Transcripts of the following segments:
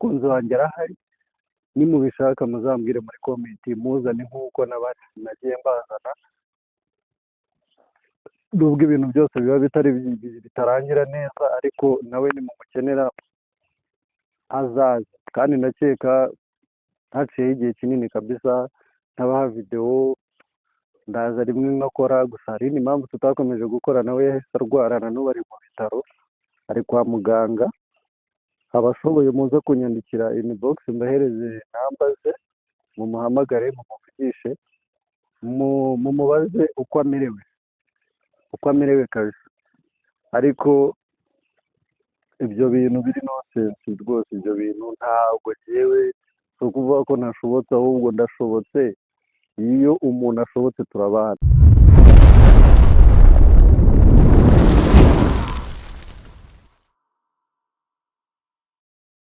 Umukunzi wanjye arahari, nimubishaka muzambwire muri comment, muzane nk'uko n'abandi nagiye mbazana. Nubwo ibintu byose biba bitari bitarangira neza, ariko nawe nimumukenera azaza. Kandi ndakeka haciyeho igihe kinini kabisa ntabaha videwo, ndaza rimwe nkakora. Gusa hari indi mpamvu tutakomeje gukora, nawe yahise arwara, na n'ubu ari mu bitaro, ari kwa muganga. Abashoboye muze kunyandikira inbox, mbahereze namba ze, mumuhamagare, mumuvugishe, mumubaze uko amerewe, uko amerewe kabisa. Ariko ibyo bintu biri nonsense rwose. Ibyo bintu ntabwo jyewe, si ukuvuga ko ntashobotse, ahubwo ndashobotse. Iyo umuntu ashobotse turabana.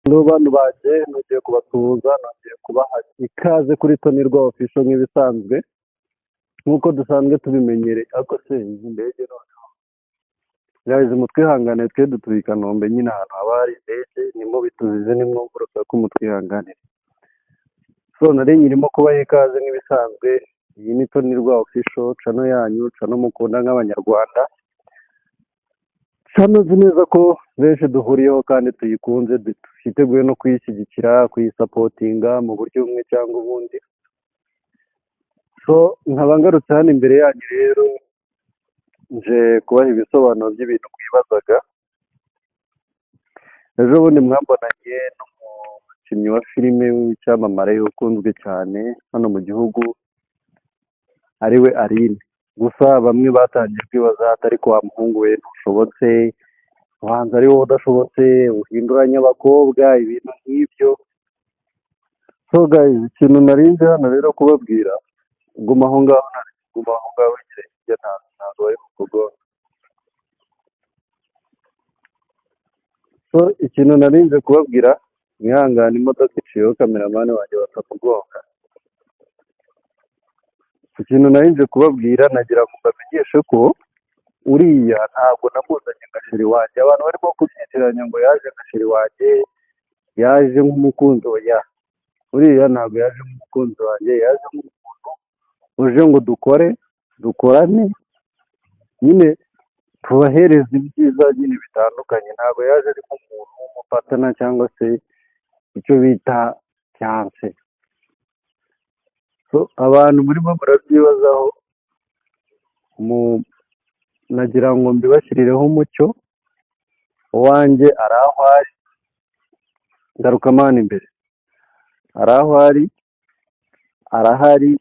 Rero bantu banjye, nongeye kubasuhuza, nongeye kubaha ikaze kuri Tonirwa Official nk'ibisanzwe, nk'uko dusanzwe tubimenyereye. Ariko se izi ndege noneho, guys, mutwihangane, twe dutuye i Kanombe nyine, ahantu haba hari indege, nimubituzize, nimwumva urusaku mutwihanganire. So nari nyirimo kubaha ikaze nk'ibisanzwe. Iyi ni Tonirwa Official, channel yanyu, channel mukunda nk'Abanyarwanda, channel nzi neza ko benshi duhuriyeho kandi tuyikunze, twiteguye no kuyishyigikira, kuyisapotinga mu buryo bumwe cyangwa ubundi. So nkaba ngarutse hano imbere yanyu rero, nje kubaha ibisobanuro by'ibintu mwibazaga. Ejo bundi mwambonanye n'umukinnyi wa filime w'icyamamare ukunzwe cyane hano mu gihugu, ariwe Aline. Gusa bamwe batangiye kwibaza ati: "Ariko wa muhungu we ntushobotse, ubanza ari wowe udashobotse, uhinduranya abakobwa," ibintu nk'ibyo. So guys, ikintu narinze hano rero kubabwira, guma aho ngaho, guma aho ngaho, wigire hirya, ntabwo bari bukugonge. So ikintu narinze kubabwira, mwihangane, imodoka iciyeho, cameraman wanjye batakugonga. Ikintu narinze kubabwira, nagira ngo mbamenyeshe ko uriya ntabwo namuzanye nka chéri wanjye. Abantu barimo kubyitiranya ngo yaje nka chéri wanjye, yaje nk'umukunzi. Oya, uriya ntabwo yaje nk'umukunzi wanjye, yaje nk'umuntu uje ngo dukore, dukorane nyine, tubahereze ibyiza nyine bitandukanye. Ntabwo yaje ari nk'umuntu w'umupartner cyangwa se icyo bita fiancé. So abantu murimo murabyibazaho, nagira ngo mbibashyirireho umucyo. Uwanjye ari aho ari, ngaruka mani imbere, ari aho ari, arahari.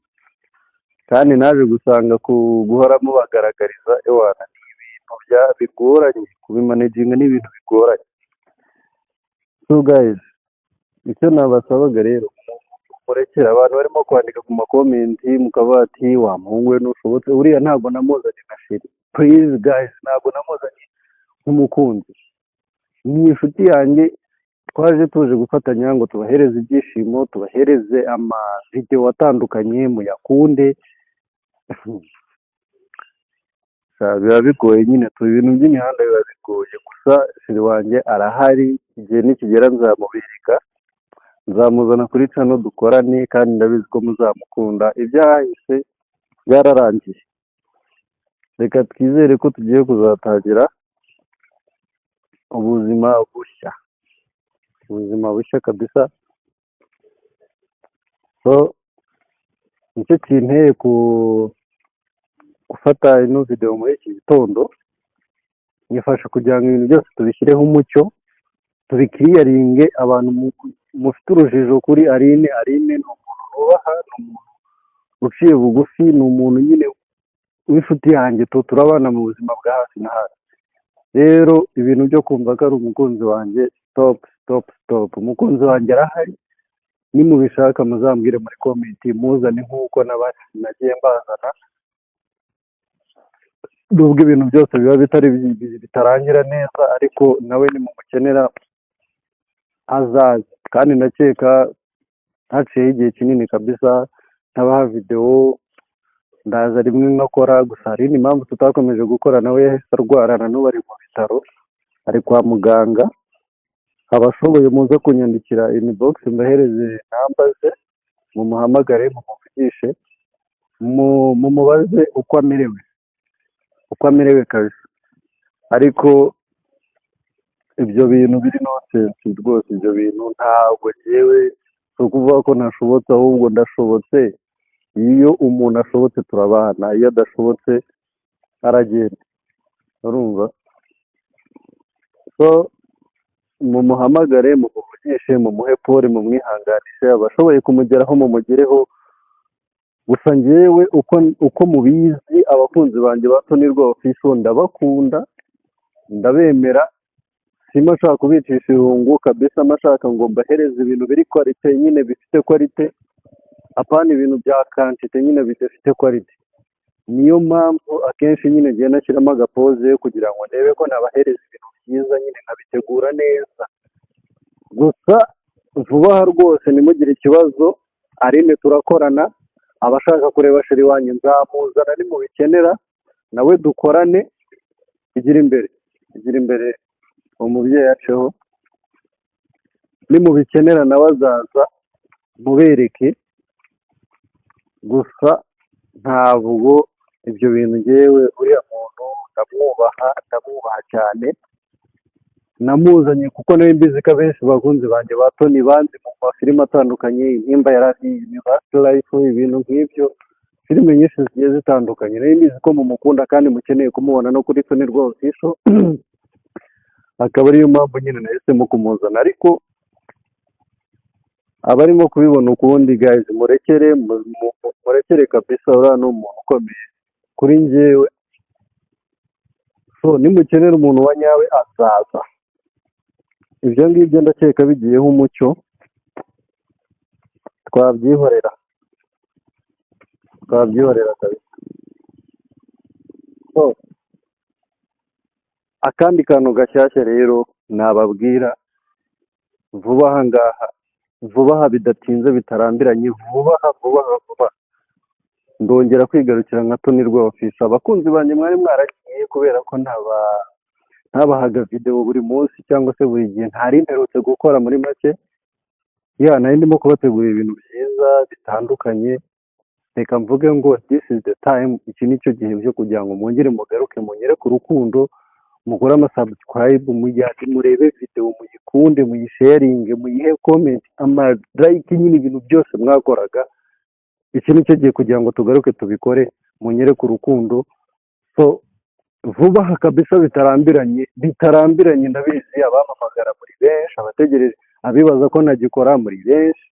Kandi naje gusanga ku guhora mubagaragariza, ewana, ni ibintu bigoranye kubimanaginga, ni ibintu bigoranye. So guys, icyo nabasabaga rero, murekere abantu barimo kwandika ku macomment, mukavuga ati: "Wa muhungu we ntushobotse." Uriya ntabwo namuzanye nka chéri, please guys, ntabwo namuzanye nk'umukunzi, ni inshuti yanjye. Twaje tuje gufatanya ngo tubahereze ibyishimo, tubahereze amavidewo atandukanye, muyakunde. Biba bigoye nyine tu, ibintu by'imihanda biba bigoye. Gusa chéri wanjye arahari, igihe nikigera nzamubereka, nzamuzana kuri channel dukorane, kandi ndabizi ko muzamukunda. Ibyahise byararangiye, reka twizere ko tugiye kuzatangira ubuzima bushya, ubuzima bushya kabisa. So nicyo kinteye ku gufata ino videwo muri iki gitondo, nyifasha kugira ngo ibintu byose tubishyireho umucyo, tubiclearinge. Abantu mufite urujijo kuri Aline, Aline ni umuntu nubaha, ni umuntu uciye bugufi, ni umuntu nyine w'inshuti yanjye, turabana mu buzima bwa hafi na hafi. Rero ibintu byo kumva ko ari umukunzi wanjye, stop, stop, stop. Umukunzi wanjye arahari, nimubishaka muzambwire muri comment, muzane nk'uko n'abandi nagiye mbazana. Nubwo ibintu byose biba bitari bitarangira neza, ariko nawe nimumukenera azaza. Kandi ndakeka haciyeho igihe kinini kabisa ntabaha videwo, ndaza rimwe nkakora. Gusa hari indi mpamvu tutakomeje gukora, nawe yahise arwara, na n'ubu ari mu bitaro, ari kwa muganga. Abashoboye muze kunyandikira inbox, mbahereze namba ze, mumuhamagare, mumuvugishe, mumubaze uko amerewe, uko amerewe kabisa. Ariko ibyo bintu biri nonsense rwose. Ibyo bintu ntabwo, njyewe si ukuvuga ko ntashobotse, ahubwo ndashobotse. Iyo umuntu ashobotse turabana, iyo adashobotse aragenda, urumva? So mumuhamagare, mumuvugishe, mumuhe pole, mumwihanganishe. Abashoboye kumugeraho mumugereho. Gusa njyewe uko mubizi, abakunzi banjye ba Tony Rwa Official, ndabakunda, ndabemera. Simba nshaka kubicisha irungu kabisa, mba nshaka ngo mbahereze ibintu biri qualité nyine, bifite qualité, apana ibintu bya quantité nyine bidafite qualité. Niyo mpamvu akenshi nyine ngenda nshyiramo agapoze kugira ngo ndebe ko nabahereza ibintu byiza nyine, nkabitegura neza. Gusa vuba aha rwose ntimugire ikibazo, Aline turakorana. Abashaka kureba chéri wanjye nzamuzana nimubikenera, nawe dukorane. Igira imbere, igira imbere, umubyeyi aceho. Nimubikenera nawe azaza mubereke. Gusa ntabwo ibyo bintu, ngewe uriya muntu ndamwubaha, ndamwubaha cyane. Namuzanye kuko nari mbizi ko abenshi bakunzi banjye ba Tony banzi mu mafilime atandukanye, Intimba ya Ravi, University Life, ibintu nk'ibyo, filime nyinshi zigiye zitandukanye. Nari mbizi ko mumukunda kandi mukeneye kumubona no kuri Tony Rwa Official, akaba ariyo mpamvu nyine nahisemo kumuzana. Ariko abarimo kubibona ukundi, guys, murekere, murekere kabisa. Uriya ni umuntu ukomeye kuri njyewe. So nimukenera umuntu wa nyawe azaza. Ibyo ngibyo ndakeka bigiyeho umucyo, twabyihorera, twabyihorera kabisa. So akandi kantu gashyashya rero nababwira vuba aha ngaha, vuba aha bidatinze, bitarambiranye, vuba aha, vuba aha, vuba, ndongera kwigarukira nka Tony Rwa Official. Abakunzi banjye mwari mwaragiye kubera ko ntabahaga videwo buri munsi cyangwa se buri gihe, ntari mperutse gukora. Muri make ya nari ndimo kubategurira ibintu byiza bitandukanye. Reka mvuge ngo this is the time, iki ni cyo gihe cyo kugira ngo mwongere mugaruke, munyereke urukundo, mukore amasubscribe, mujyane murebe videwo, muyikunde, muyisharinge, muyihe comment, amalike, nyine ibintu byose mwakoraga. Iki ni cyo gihe kugira ngo tugaruke tubikore, munyereke urukundo. So vuba aha kabisa, bitarambiranye, bitarambiranye, ndabizi abampamagara muri benshi, abategereje, abibaza ko ntagikora muri benshi.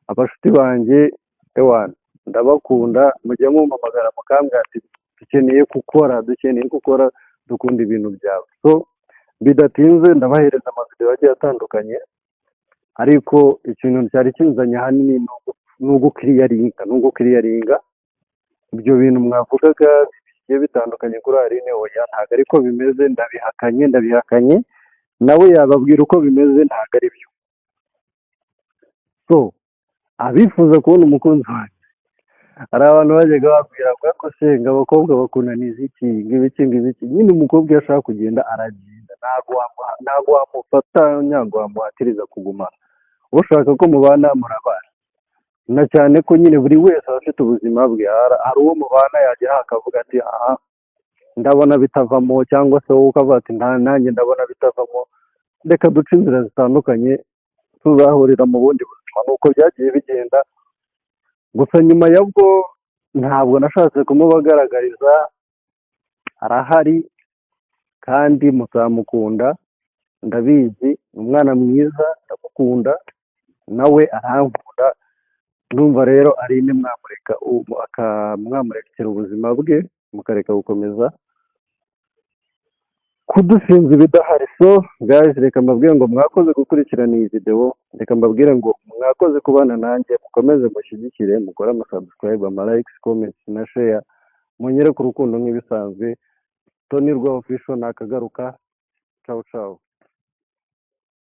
Abashuti banjye, ewana, ndabakunda. Mujya mumpamagara mukambwira ati dukeneye gukora, dukeneye gukora, dukunda ibintu byawe. So bidatinze ndabahereza amavideo agiye atandukanye. Ariko ikintu cyari kinzanye ahanini ni uguclearinga, ni uguclearinga ibyo bintu mwavugaga bigiye bitandukanye kuri Aline. Oya, ntabwo ariko bimeze, ndabihakanye, ndabihakanye. Nawe yababwira uko bimeze, ntabwo ari byo. So abifuza kubona umukunzi wanjye, hari abantu bajyaga babwira ngo ariko se ngo abakobwa bakunaniza iki, ngo ibiki, ngo ibiki. Nyine umukobwa iyo ashaka kugenda aragenda, ntabwo wamufata, ntabwo wamuhatiriza kuguma. Ushaka ko mubana murabana, na cyane ko nyine buri wese aba afite ubuzima bwe. Hari uwo mubana yagera akavuga ati aha ndabona bitavamo, cyangwa se wowe ukavuga ati nta nanjye ndabona bitavamo, reka duce inzira zitandukanye, tuzahurira mu bundi buzima. Nuko byagiye bigenda. Gusa nyuma yabwo ntabwo nashatse kumubagaragariza. Arahari kandi muzamukunda, ndabizi ni umwana mwiza, ndamukunda nawe arankunda. Ndumva rero Aline mwamureka, mwamurekera ubuzima bwe, mukareka gukomeza kudushinja ibidahari. So guys, reka mbabwire ngo mwakoze gukurikirana iyi videwo. Reka mbabwire ngo mwakoze kubana nanjye. Mukomeze mushyigikire, mukore amasubscribe, amalikes, comments na share, munyereke urukundo nk'ibisanzwe. Tony Rwa Official nakagaruka. Ciao ciao.